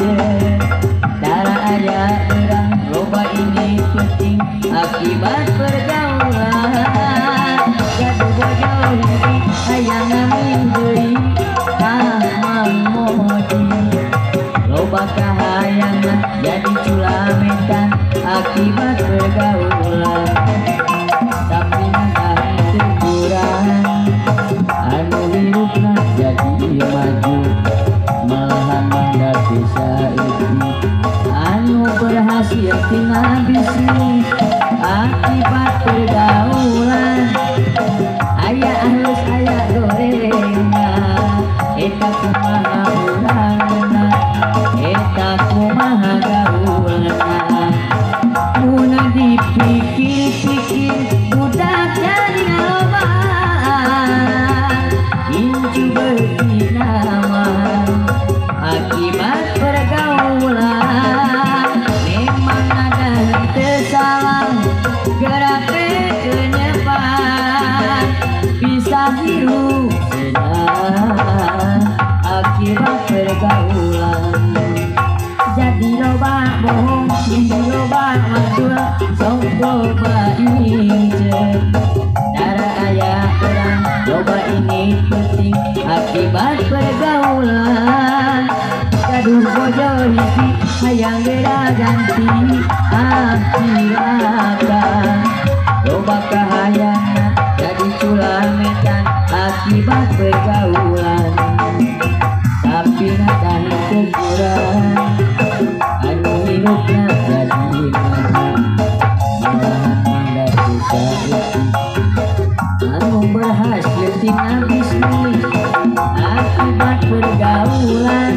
ince. Tara aya urang loba ini penting akibat pergaulan. Gaduh bojo hiji hayang ngamin deui ka Mang Moji. Loba kahayangan jadi culametan akibat pergaulan. Tapi nada teu kurang anu hirupna jadi maju malahan mangga saeutik anu berhasil tina bisnis akibat pergaulan. Aya halus aya gorengna eta kumaha urangna eta kumaha gaulna. Mun dipikir-pikir budak jadi ngalobaan incu beuki nama akibat pergaulan. Memang ada henteu salah gerak kenyepan bisa hirup senang akibat pergaulan. Jadi loba bohong, jadi loba wadul, sok loba ince. Tara aya urang loba ini penting akibat pergaulan. Gaduh bojo hiji hayang gera ganti cilaka. Loba kahayangna jadi culametan akibat pergaulan. Tapi nada henteu kurang anu hirupna jadi maju malahan mangga saeutik anu berhasil tina bisnis akibat pergaulan.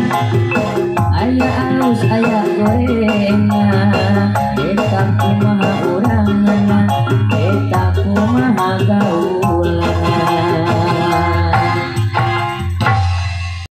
Aya alus aya gorengna eta kumaha urangna eta kumaha gaul.